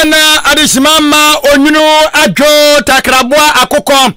Ghana adehyema ma onwunu adwo takraboa akokɔ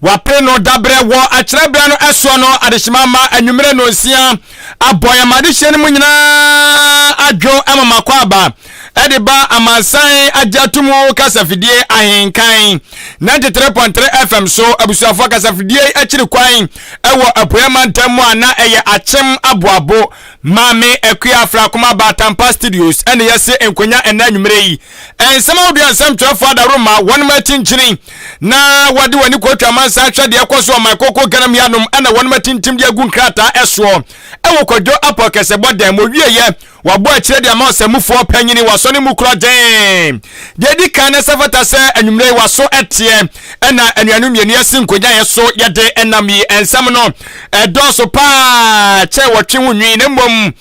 wapere no dabrɛ wɔ akyerɛberɛ no ɛsoɔ no adehyema ma anwummerɛ nonsia abɔ yɛn adehyeɛ no mu nyinaa adwo ama makɔ aba ɛde ba amansan agye ato mu kasafidie ahenkan 93.3 FM so. Abusuafoɔ, kasafidie akyiri kwan ɛwɔ Apueɛ mantam mu a na ɛyɛ Akyem Aboabo Maame Akua Afrakoma Batampa Studios ɛne yɛse nkonya. Ɛnɛ anwummerɛ yi, nsɛm ahodoɔ a nsɛmtwerɛfoɔ adaroma wɔnom akyinkyini na wɔde wɔn ani kɔtwa amansan hwɛ deɛ ɛkɔ so ɔman koko Ghana mu yanom ɛna wɔnom atintim de agu nkrataa ɛsoɔ ɛwɔ Kwadwo Apɔ Kɛsɛbɔ dan mu. Owieɛ wabɔ akyire de ama ɔsɛmufoɔ panyini wasɔ ne mu korɔ gyɛn. Deɛ di kan na ɛsɛ fata sɛ anwummerɛ yi waso ɛteɛ ɛna anuanom mmienu yɛsi nkonnwa yɛ so yɛde ɛnam yi. Nsɛm no ɛdɔɔso paa kyɛ wɔtwe ho nwi, na mmom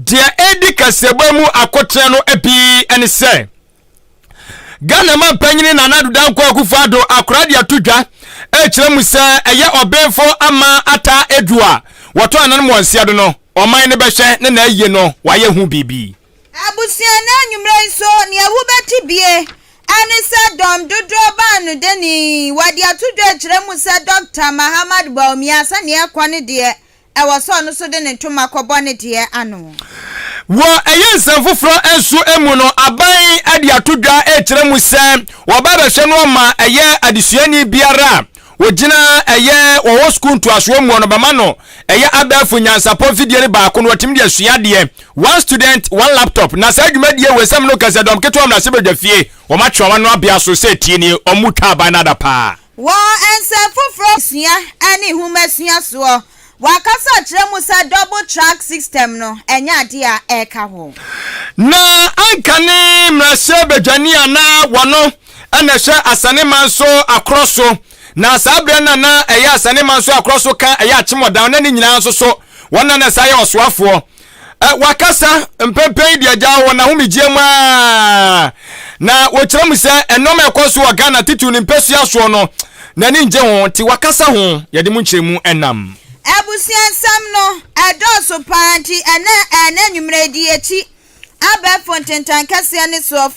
deɛ ɛdi kaseɛbɔ mu akotena no bi ɛne sɛ Ghana ma mpanyini Nana Addo Dankwa Akufo Addo akora de ato dwa ɛkyerɛ mu sɛ ɛyɛ ɔbenfo ama ata edu a wɔtɔ ananom wɔn nsia do no, ɔman no bɛhwɛ ne na ayie no wayɛ ho biribi. Abusua, no anwummerɛ nso, nea wobɛte bie ɛne sɛ dɔm dodoɔ baa no dani wɔde ato dwa akyerɛ mu sɛ Dr. Mahamad Bawumia, sɛnea ɛkɔ ne deɛ ɛwɔ sɛ ɔno nso de ne ntoma kɔbɔ ne deɛ ano. Wɔ ɛyɛ nsɛm foforɔ nso mu no, aban de ato dwa ɛkyerɛ mu sɛ wɔba bɛhwɛ no ama ɛyɛ adesuani biara a wɔgyina ɛyɛ wɔwɔ sukuu ntoasoɔ mu no bɛma no ɛyɛ abɛɛfo nyansapɔ mfidie no baako no wɔtumi de asua adeɛ, one student, one laptop. Na saa dwumadie wɔ nsɛm no kɛsɛ dɔm ketewa mmarahyɛ badwa fie wɔn atwe wɔn ano abea so sɛ tie nie, wɔn twa aban no ada paa. Wɔ nsɛm foforɔ sua ne nhomasua soɔ, wakasa kyerɛ mu sɛ double track system no ɛnyɛ adeɛ a ɛreka hɔ. Na anka ne mmarahyɛ badwani a na wɔno ɛna ɛhyɛ Asanema nso akorɔ so, na saa berɛ no na ɛyɛ Asanema nso akorɔ so ka ɛyɛ Akyemɔdan na ne nyinaa nso so wɔn na na saa yɛ ɔsoafoɔ. Wakasa mpɛmpɛn de agya wɔ n'ahomegyeɛ mu a na wɔkyerɛ mu sɛ ɛnɔm a ɛkɔ so wɔ Ghana titiriw ne mpɛsua soɔ no n'ani ngye ho, nti wakasa ho yɛde mu nkyerɛmu ɛnam. Abusua, nsɛm no ɛdɔɔso paa, nti ɛnɛ anwummerɛ di akyi abɛɛfo ntentan kɛseɛ ne soɔ.